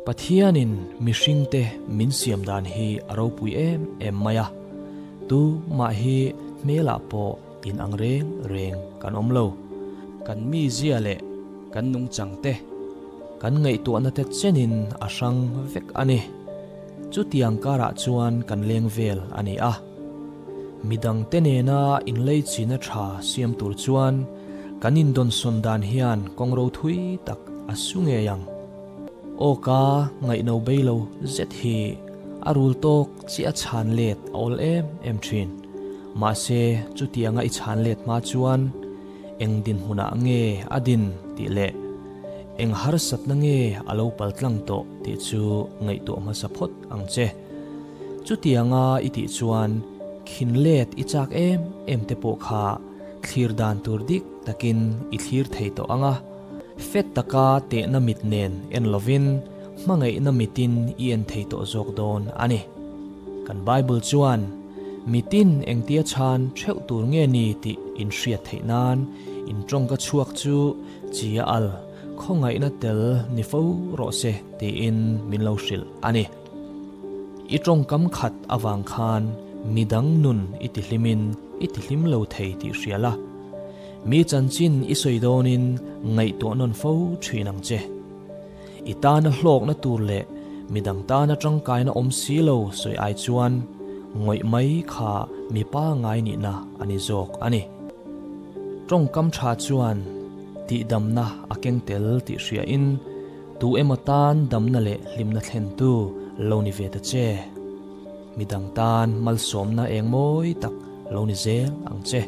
Pathianin mihringte min siam dan hi a ropui em em mai a, tu mah hi hmelah pawh in ang reng reng kan awm lo. Kan mizia leh kan nungchang te, kan ngaihtuahna te chenin a hrang vek a ni. Chutiang karah chuan kan leng vel a ni a. Midangte nena inleichina tha siam tur chuan kan indawnsawn dan hian kawng ro thui tak a su ngei ang. Aw ka ngaihno bei lo zet hi a rul tawk chiah a chhan let a awl em em thin. Mahse chutianga i chhan let hma chuan eng dinhmunah nge a din tih leh eng harsatna nge a lo paltlang tawh tih chu ngaihtuah hmasa phawt ang che. Chutianga i tih chuan khin let i chak em em te pawh kha thlir dan tur dik takin i thlir thei tawh ang a, fet taka tehna mit nen en lovin hmangaihna mitin i en thei tawh zawk dawn a ni. Kan Bible chuan mitin engtia chhan theuh tur nge ni tih in hriat theih nan in tawngka chhuak chu chi a al khawngaihna tel ni fo rawh se tiin min lo hrilh a ni. I tawngkam khat avang khan midang nun i tihlimin i tihlim lo thei tih hria la. Mi chanchin i sawi dawnin ngaihtuah nawn fo thin ang che. I tana hlawkna tur leh midang tana tangkaina awm si lo sawi ai chuan ngawih mai kha mipa ngai nihna a ni zawk a ni. Tawngkam tha chuan tihdamna a keng tel tih hriain Tu emaw tan damna leh hlimna thlentu lo ni ve ta che. Midang tan malsawmna eng mawi tak lo ni zel ang che.